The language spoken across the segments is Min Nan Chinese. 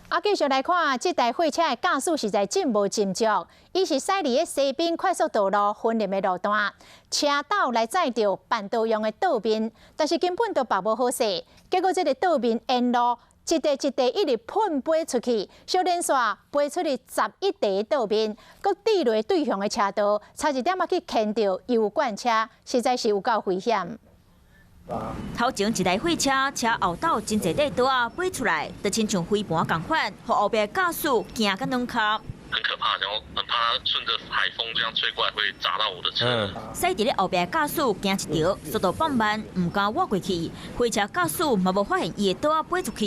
啊，繼續來看，這台貨車的駕駛實在真無斟酌，伊是駛佇咧西濱快速道路雲林的路段，車鬥來載著辦桌用的桌面，但是根本都縛無好勢，結果這个桌面沿路一塊一塊一直噴飛出去，小連續飛出去11塊桌面，閣墜落對向的車道，差一點仔去牽著油罐車，實在是有夠危險。頭前一台貨車，車後斗真濟塊桌仔飛出來，就親像飛盤仝款，予後壁駕駛驚甲軟跤。很可怕，然後很怕它順著海風這樣吹過來會砸到我的車。駛佇咧後壁駕駛驚一著，速度放慢，毋敢倚過去。貨車駕駛嘛無發現伊的桌仔飛出去，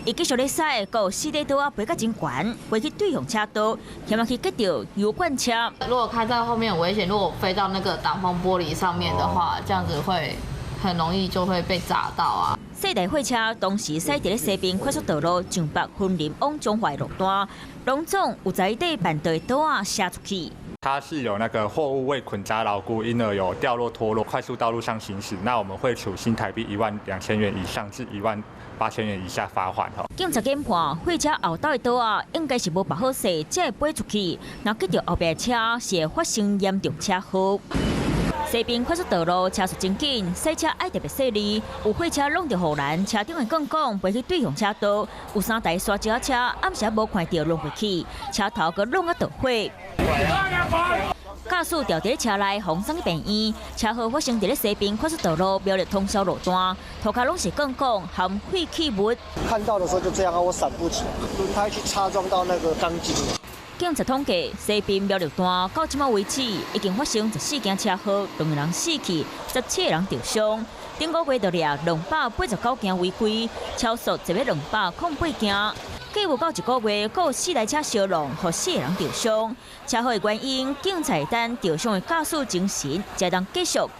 伊繼續咧駛，閣有四塊桌仔飛甲真懸，飛去對向車道，險仔去擊著油罐車。如果開在後面很危險，如果飛到那個擋風玻璃上面的話，這樣子會很容易就會被砸到啊！四台貨車當時駛佇咧西濱快速道路上北雲林往彰化路段，攏總有十一塊辦桌桌仔射出去。它是有那個貨物未捆紮牢固，因而有掉落脫落快速道路上行駛，那我們會處新台幣12,000元以上至18,000元以下罰款。警察研判，貨車後斗的桌仔應該是無縛好勢，才會飛出去，若擊著後壁車，是會發生嚴重車禍。西濱快速道路車速真緊，駛車愛特別細膩。有貨車挵著護欄，車頂的鋼管飛去對向車道。有三台沙石車暗時無看著挵過去，車頭閣挵啊著火。駕駛調佇咧車內，予送去病院。車禍發生佇咧西濱快速道路苗栗通霄路段，塗跤攏是鋼管含廢棄物。看到的時候就這樣啊，我閃不及，輪胎去擦撞到那個鋼筋。警察統計，西濱苗栗段到這馬為止已經發生14件車禍，兩個人死去，17個人受傷。頂個月就掠289件違規，超速一百208件。計無夠一個月，閣有四台車相挵，予四個人受傷。車禍的原因，警察等受傷的駕駛精神，才當繼續。